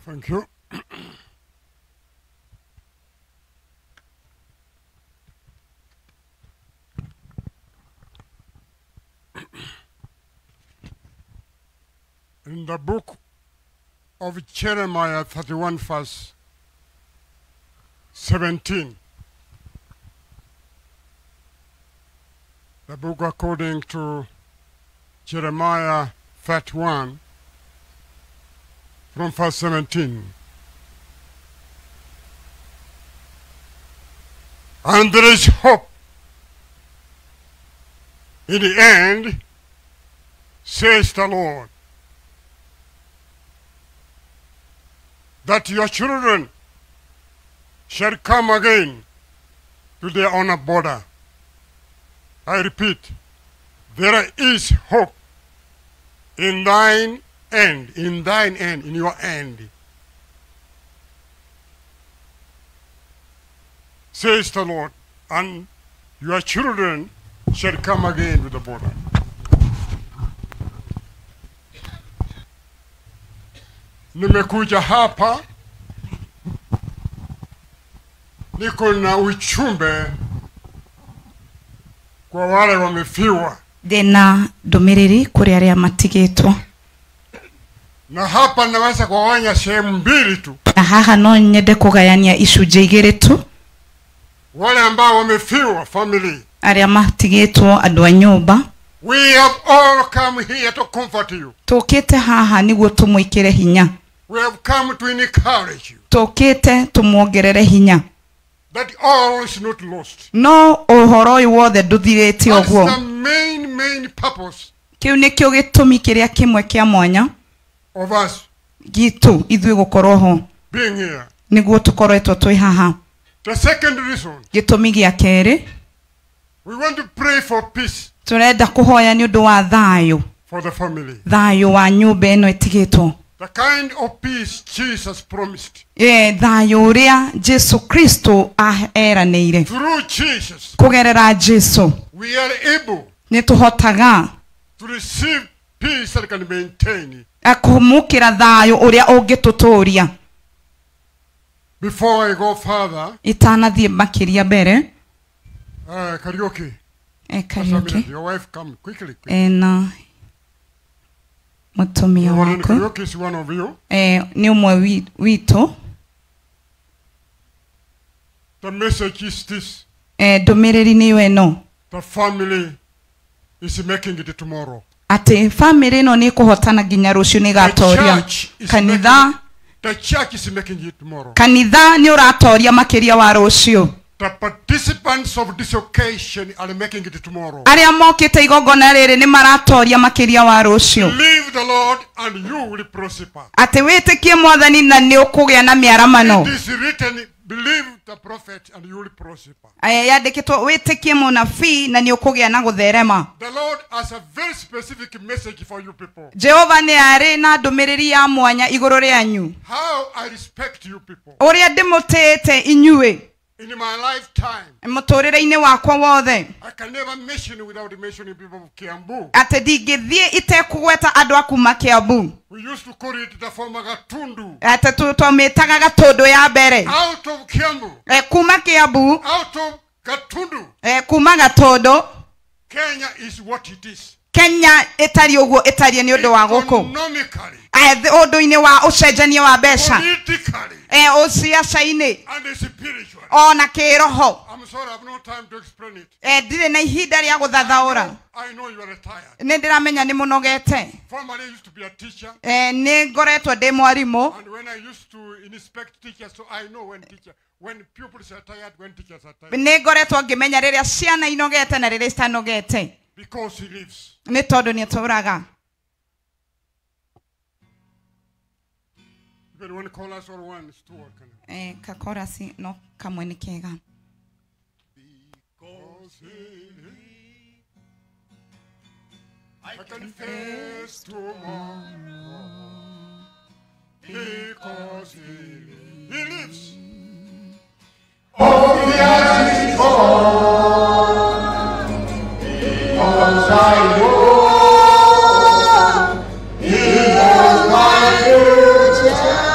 Thank you. In the book of Jeremiah 31 verse 17, the book according to Jeremiah 31 from verse 17. And there is hope in the end, says the Lord, that your children shall come again to their own border. I repeat, there is hope in thine end, in thine end, in your end, says the Lord, and your children shall come again to the border. Nimekuja hapa, niko na ujumbe kwa wale wamefiwa. Ndĩna ndũmĩrĩri kũrĩ arĩa matigĩtwo. Na hapa naweza kugawanya sehemu mbili tu. Na haha no nyende kũgayania icunjĩ igĩrĩ tu. Wale ambao wamefiwa family. Arĩa matigĩtwo andũ a nyũmba. We have all come here to comfort you. Tũkĩte haha nĩguo tũmwĩkĩre hinya. We have come to encourage you. Tũkĩte tũmuongerere hinya. That all is not lost. No ũhoro ũyũ wothe ndũthirĩte ũguo. That's the main purpose. Kĩu nĩkĩo gĩtũmi kĩrĩa kĩmwe kĩa mwanya of us gitũ ithuĩ gũkorwo ho. Being here. Nĩguo tũkoretwo twĩ haha. The second reason. Gĩtũmi gĩa kerĩ. We want to pray for peace. Tũrenda kũhoya nĩ ũndũ wa thayũ. For the family. Thayũ wa nyũmba ĩno ĩtigĩtwo. The kind of peace Jesus promised. Thayũ ũrĩa Jesu Kristo eranĩire. Through Jesus. Kũgerera Jesu. We are able. Nĩ tũhotaga. To receive peace that can maintain. Kũmũkĩra thayũ ũrĩa ũngĩtũtũria. Before I go further. Itanathiĩ makĩria mbere. Kariuki. Kariuki. Your wife come quickly. Na mũtumia waku. Kariuki is one of you. Nĩ ũmwe witũ. The message is this. Ndũmĩrĩri nĩyo ĩno. The family is making it tomorrow. Atĩ family ĩno nĩ ĩkũhotana nginya rũciũ nĩ ĩgatoria. Kanitha. The church is making it tomorrow. Kanitha nĩ ũratoria makĩria wa rũciũ. The participants of this occasion are making it tomorrow. Arĩa mokĩte igongona rĩrĩ nĩ maratoria makĩria wa rũciũ. Believe the Lord and you will prosper. Atĩ wĩtĩkie Mwathani na nĩ ũkũgĩa na mĩaramano. It is written, believe the prophet and you will prosper. Yandĩkĩtwo wĩtĩkie mũnabii na nĩ ũkũgĩa na gũtherema. The Lord has a very specific message for you people. Jehova nĩ arĩ na ndũmĩrĩri ya mwanya igũrũ rĩanyu. How I respect you people. Ũrĩa ndĩmũtĩĩte inyuĩ. In my lifetime, mũtũrĩre-inĩ wakwa wothe, I can never mention without mentioning people of Kiambu. Atĩ ndingĩthiĩ itekũgweta andũ a kuma Kiambu. We used to call it the former Gatundu. Atĩ twamĩtaga Gatundu ya mbere. Out of Kiambu. Kuma Kiambu. Out of Gatundu. Kuma Gatundu. Kenya is what it is. Kenya ĩtariĩ ũguo ĩtariĩ nĩ ũndũ wa gũkũ. Economically. Ũndũ-inĩ wa ũcenjania wa mbeca. Politically. Ũciaca-inĩ. And spiritually. Ona kĩroho. I'm sorry, I have no time to explain it. Ndirĩ na ihinda rĩa gũthathaũra. I know you are tired. Nĩ ndĩramenya nĩ mũnogete. Formerly I used to be a teacher. Nĩ ngoretwo ndĩ mwarimũ. And when I used to inspect teachers, so I know when pupils are tired, when teachers are tired. Nĩ ngoretwo ngĩmenya rĩrĩa ciana inogete na rĩrĩa citanogete. Because he lives. Nĩ tondũ nĩ atũraga. Even one chorus or one steward can. Kakorasi no kamwe nĩ kega. Because he lives, I can face tomorrow. Because he lives. Oh, yes, is gone. Because I know he was my future.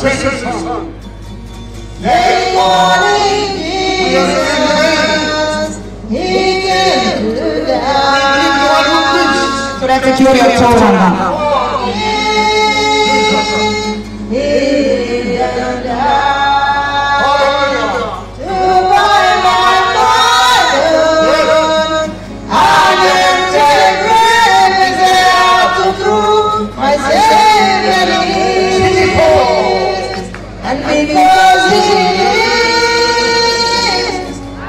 sent his son. They wanted Jesus, he came to die. Tũretĩkia ũrĩa ũtũũraga. He didn't die to buy my pardon. I am taken out to prove my Savior lives. And because he lives,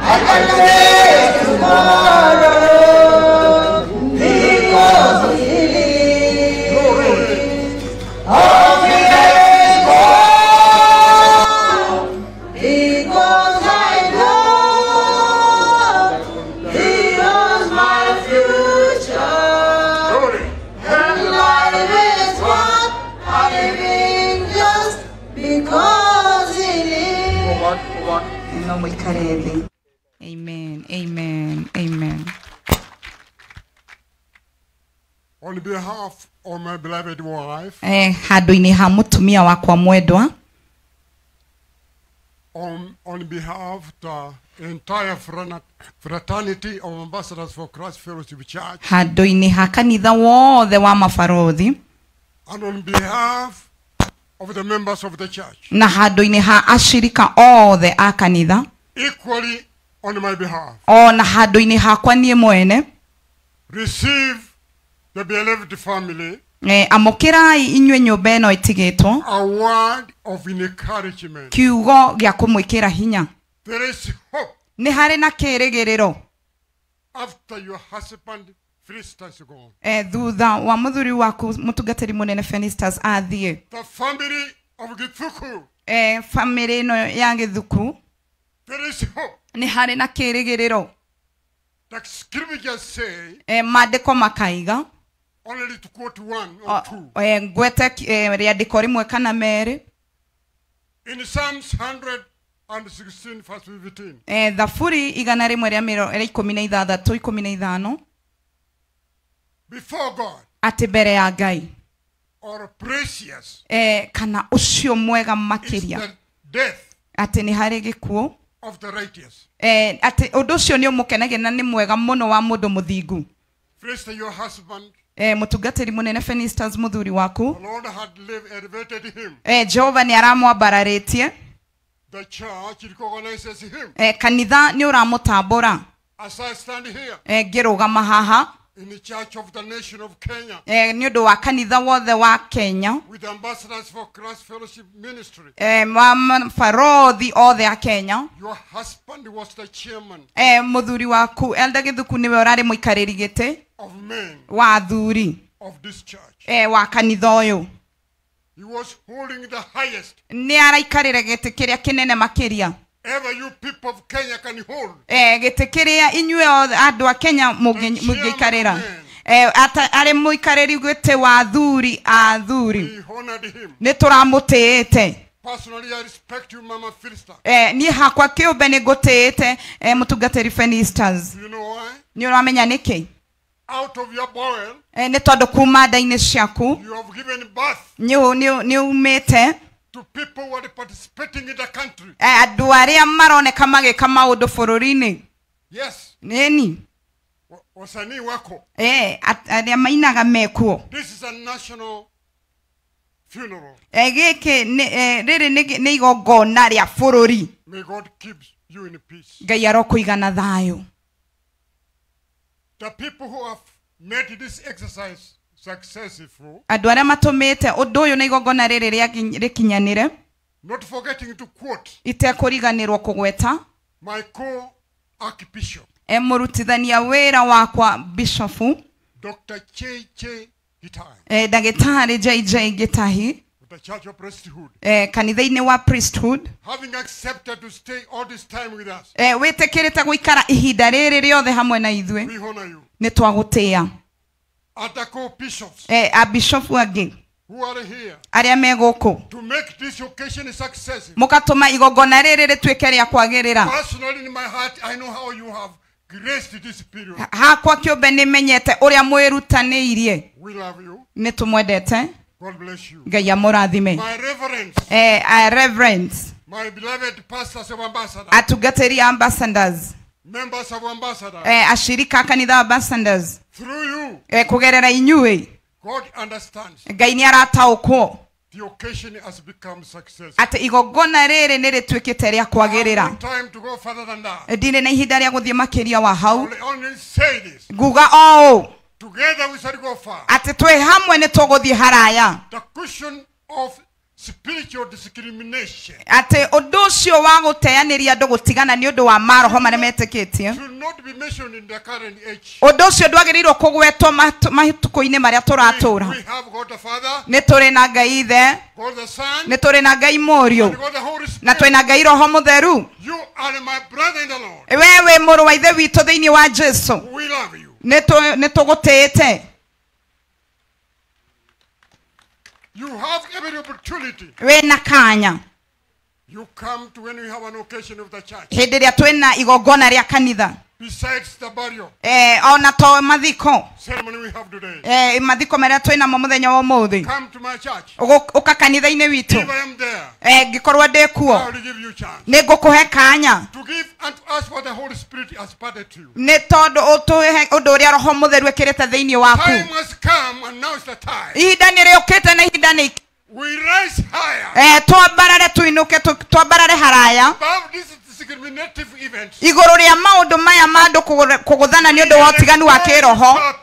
I can face tomorrow. Because he lives, all fear is gone. Because I know he knows my future. Glory. And life is worth living just because he lives. Go back, go back. No mũikare thĩ. Amen, amen, amen. On behalf of my beloved wife, Handũ-inĩ ha mũtumia wakwa mwendwa, on behalf of the entire fraternity of Ambassadors for Christ Fellowship Church, handũ-inĩ ha kanitha wothe wa mabarothi, and on behalf of the members of the church, na handũ-inĩ ha ashirika othe a kanitha, equally on my behalf, ona handũ-inĩ hakwa niĩ mwene, receive the beloved family amũkĩrai inyuĩ nyũmba ĩno ĩtigĩtwo a word of encouragement. kiugo gĩa kũmwĩkĩra hinya. There is hope Nĩ harĩ na kĩĩrĩgĩrĩro after your husband Felicitas is gone. Thutha wa mũthuri waku mũtungatĩri mũnene Felistas athiĩ. The family of Githuku, Famĩlĩ ĩno ya Gĩthuku, there is hope. nĩ harĩ na kĩĩrĩgĩrĩro. The scriptures say, Maandĩko makaiga, only to quote one or two, ngwete rĩandĩko rĩmwe kana merĩ, in Psalms 116 verse 15, Thaburi igana rĩmwe rĩa 16 15, before God atĩ mbere ya Ngai, or precious kana ũcio mwega is makĩria, the death atĩ nĩ harĩ gĩkuũ, of the righteous. Atĩ ũndũ ũcio nĩ ũmũkenagia na nĩ mwega mũno wa mũndũ mũthingu. Felicitas, your husband, Mũtungatĩri mũnene Felistas mũthuri waku, the Lord had elevated him. Jehova nĩ aramwambararĩtie. The church recognizes him. Kanitha nĩ ũramũtambũra. As I stand here Ngĩrũgama haha, in the church of the nation of Kenya, nĩ ũndũ wa kanitha wothe wa Kenya, with the Ambassadors for Christ Fellowship Ministry, wa mabarothi othe a Kenya, your husband was the chairman mũthuri waku Elder Gĩthuku nĩwe ũrarĩ mũikarĩri gĩtĩ of men wa athuri, of this church. Wa kanitha ũyũ. He was holding the highest Nĩ araikarĩre gĩtĩ kĩrĩa kĩnene makĩria, ever you people of Kenya can hold. Gĩtĩ kĩrĩa inyuĩ othe andũ a Kenya mũngĩikarĩra. Arĩ mũikarĩri gĩtĩ wa athuri a athuri. We honored him. Nĩ tũramũtĩĩte. Personally, I respect you, Mama Felista. Niĩ hakwa kĩũmbe nĩ ngũtĩĩte, mũtungatĩri Felistas. Do you know why? Nĩ ũramenya nĩkĩ? Out of your boil, Nĩ tondũ kuma nda-inĩ ciaku you have given birth nĩ umĩte to people who are participating in the country. Andũ arĩa maroneka magĩka maũndũ bũrũri-inĩ. Yes. Nĩni. Wasanii wako. Arĩa mainaga mekuo. This is a national funeral. Gĩkĩ rĩrĩ nĩ igongona rĩa bũrũri. May God keep you in peace. Ngai arokũigana thayũ. The people who have made this exercise successful, Andũ arĩa matũmĩte ũndũ ũyũ na igongona rĩrĩ rĩkinyanĩre, not forgetting to quote itekũriganĩrwo kũgweta my co-archbishop, Mũrutithania wĩra wakwa bishofu, Dr. J.J. Gitahi, Ndagĩtarĩ J.J. Gitahi, of the Church of Priesthood, kanitha-inĩ wa Priesthood, having accepted to stay all this time with us, wĩtĩkĩrĩte gũikara ihinda rĩrĩ rĩothe hamwe na ithuĩ, we honor you. nĩ twagũtĩĩa. Other co-bishops Abishofu angĩ who are here arĩa me gũkũ, to make this occasion successful. mũgatũma igongona rĩrĩ rĩtuĩke rĩa kwagĩrĩra. Personally, in my heart, I know how you have graced this period. Hakwa kĩũmbe nĩ menyete ũrĩa mwĩrutanĩirie. We love you. Nĩ tũmwendete. God bless you. Ngai amũrathime. My reverence. Reverends. My beloved pastors of ambassadors. Atungatĩri ambassadors. Members of ambassadors. Ashirika a kanitha ambassadors. Through you. Kũgerera inyuĩ. God understands. Ngai nĩ arataũkwo. The occasion has become successful. Atĩ igongona rĩrĩ nĩ rĩtuĩkĩte rĩa kwagĩrĩra. No time to go further than that. Ndirĩ na ihinda rĩa gũthiĩ makĩria wa hau. I only say this. Nguga o ũũ. Together we shall go far. Atĩ twĩ hamwe nĩ tũgũthiĩ haraya. The question of spiritual discrimination Atĩ ũndũ ũcio wa gũteanĩria andũ gũtigana nĩ ũndũ wa maroho marĩa metĩkĩtie. should not be mentioned in the current age. Ũndũ ũcio ndwagĩrĩirwo kũgwetwo matukũ-inĩ marĩa tũratũra. We have God the Father, Nĩ tũrĩ na Ngai Ithe, God the Son, nĩ tũrĩ na Ngai Mũriũ, and God the Holy na Spirit. twĩ na Ngai Roho Mũtheru. You are my brother in the Lord. We wĩ mũrũ wa Ithe witũ thĩinĩ wa Jesũ. We love you. Nĩ tũgũtĩĩte. You have every opportunity. Wĩ na kanya. You come to when we have an occasion of the church. Hĩndĩ ĩrĩa twĩna igongona rĩa kanitha. Besides the burial Ona to mathiko. ceremony we have today. Mathiko marĩa twĩnamo mũthenya wa ũmũthĩ. Come to my church. Ũka kanitha-inĩ witũ. If I am there, Ngĩkorwo ndĩ kuo, I will give you chance nĩ ngũkũhe kanya. to give unto us what the Holy Spirit has parted to you. Nĩ tondũ ũtũhe ũndũ ũrĩa Roho Mũtheru ekĩrĩte thĩinĩ waku. Time has come and now is the time. Ihinda nĩ rĩũkĩte na ihinda nĩ We rise higher twambarare tuinũke twambarare haraya above these discriminative events. igũrũ rĩa maũndũ maya ma andũ kũgũthana nĩ ũndũ wa ũtiganu wa kĩroho.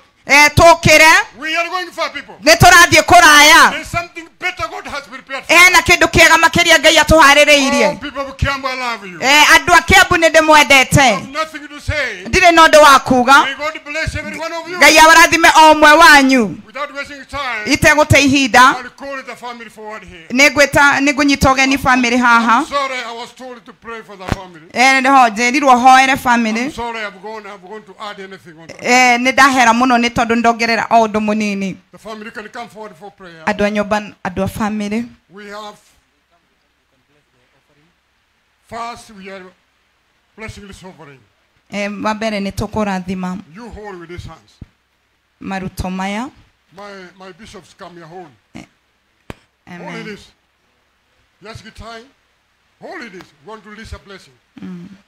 Tũkĩre. We are going far, people. Nĩ tũrathiĩ kũraya. There's something better God has prepared for. Hena kĩndũ kĩega makĩria Ngai atũharĩrĩirie. Oh, people of Kiambu, I love you. Andũ a Kiambu nĩ ndĩmwendete. I have nothing to say. Ndirĩ na ũndũ wa kuga. May God bless every one of you. Ngai awarathime o ũmwe wanyu. Without wasting time, Itegũte ihinda. I'll call the family forward here. Nĩ ngũnyita ũgeni family haha. I'm sorry, I was told to pray for the family. Nĩho njĩrirwo hoere family. I'm sorry, I've gone to add anything on that. Nĩ ndahera mũno nĩ tondũ ndongerera o ũndũ mũnini. The family can come forward for prayer. Andũ a nyũmba, andũ a family. We have first we are blessing this offering. Wa mbere nĩ tũkũrathima You hold with these hands. maruto maya. My bishops come here, hold. Hold this. Yes, good time. Hold this. We want to release a blessing.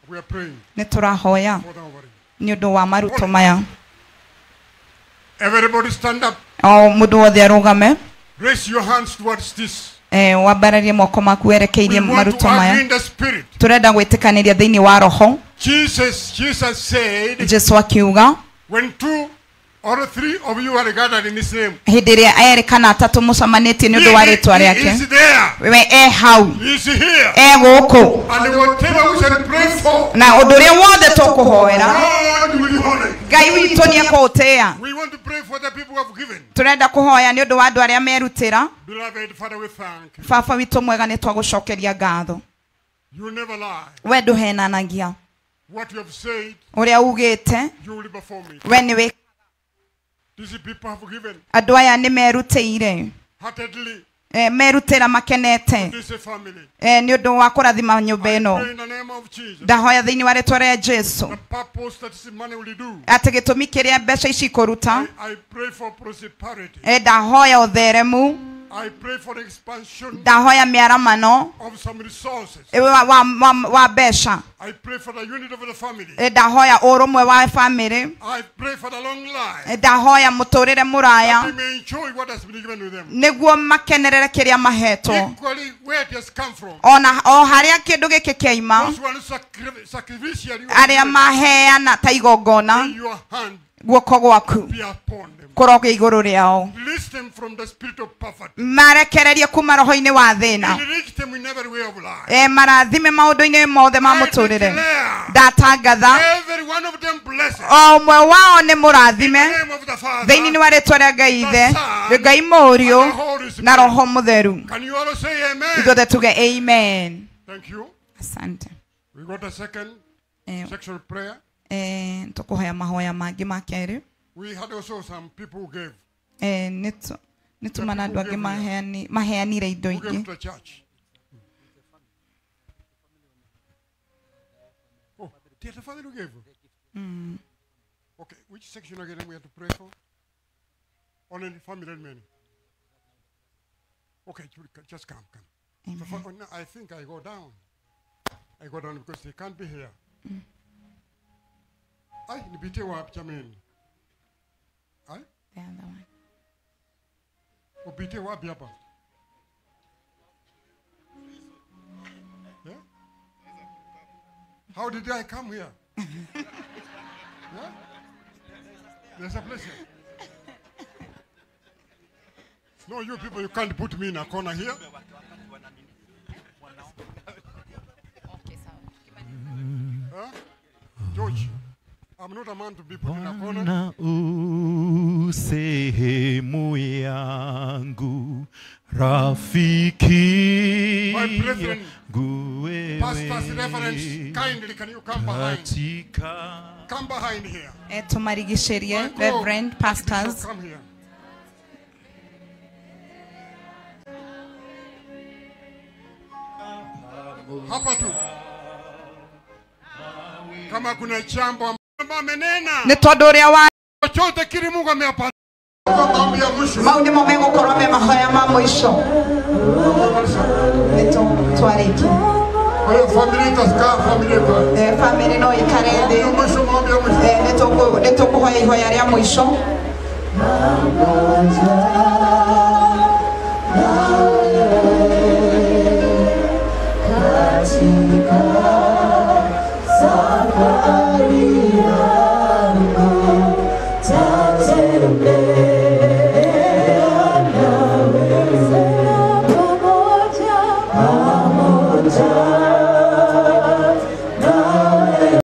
We are praying. Nĩ tũrahoya for the offering. nĩ ũndũ wa maruto maya. Everybody stand up. O mũndũ wothe arũgame. Raise your hands towards this. Wambararie moko maku werekeirie We want to maruto maya. agree in the spirit. Turenda gwĩtĩkanĩria thĩinĩ wa roho. Jesus said, Jesu akiuga, when two or three of you are gathered in his name, hĩndĩ ĩrĩa erĩ kana atatũ mũcemanĩtie nĩ ũndũ wa rĩtwa he rĩake, is there. we e hau, He is here. e gũkũ, And whatever we shall pray for, na ũndũ ũrĩa wothe tũkũhoera, God will honor it. Ngai witũ nĩ ekũũtĩĩa. We want to pray for the people who have given. Turenda kũhoya nĩ ũndũ wa andũ arĩa merutĩra. Beloved Father, we thank you. Baba witũ mwega nĩ twagũcokeria ngatho. You never lie. We ndũhenanagia. What you have said, Ũrĩa ugĩte, you will perform it. we nĩ wĩ. These people have given Andũ aya nĩ merutĩire. heartedly Merutĩra makenete. to this family. Nĩ ũndũ wa kũrathima nyũmba I ĩno. pray in the name of Jesus. Ndahoya thĩinĩ wa rĩtwa rĩa Jesu The purpose that this money will do. atĩ gĩtũmi kĩrĩa mbeca ici ikũruta, I pray for prosperity. ndahoya ũtheremu, I pray for the expansion ndahoya mĩaramano of some resources. wa mbeca. I pray for the unity of the family. Ndahoya ũrũmwe wa bamĩrĩ. I pray for the long life. Ndahoya mũtũrĩre mũraya That they may enjoy what has been given to them. nĩguo makenerere kĩrĩa mahetwo. Equally where it has come from. Ona o harĩa kĩndũ gĩkĩ kĩaima, Those ones sacrificially arĩa maheana ta igongona, may your hand guoko gwaku be upon them. kũroge igũrũ rĩao. Release them from the spirit of poverty. Marekererie kuma roho-inĩ wa thĩna. Enrich them in every way of life. Marathime maũndũ-inĩ mothe ma I mũtũrĩre. declare Ndatangatha every one of them blessed. o ũmwe wao nĩ In mũrathime the name of the Father, thĩinĩ wa rĩtwa rĩa Ngai Ithe, the Son, Ngai Mũriũ, and the Holy Spirit. na Roho Mũtheru. Can you all say amen? Ithuothe tuge amen. Thank you. Asante. We got a second sexual prayer. Tũkũhoya mahoya mangĩ ma kerĩ. We had also some people who gave. Nĩ tuma na andũ angĩ maheanire indo Who gave ingĩ. to the church. Oh, the family who gave. Okay, which section again we have to pray for? Only the family and many. Okay, just come, come. So for, oh, no, I think I go down. I go down because they can't be here. Ai, nipitie wapi jameni? Ai? The other one. Upitie wapi hapa? Yeah? How did I come here? Yeah? There's a place here. No, you people, you can't put me in a corner here. Huh? George, I'm not a man to be put in a corner. Bwana u sehemu yangu, rafiki My brethren, yangu wewe, pastors, reverends, kindly can you come behind? katika Come behind here. Tumarigishĩrie My co- Reverend pastors. Bishop, come here. Hapa tu. Kama kuna jambo ambalo amenena, Nĩ tondũ ũrĩa wa chochote kile Mungu ameapa. Maombi ya mwisho. mau nĩmo megũkorwo me mahoya ma mũico. Nĩ twarĩkia. Kwa hiyo familia itakaa, familia itakaa. Bamĩrĩ no ĩikare Maombi ya thĩ. mwisho, maombi ya mwisho. Nĩ tũkũhoya ihoya rĩa mũico.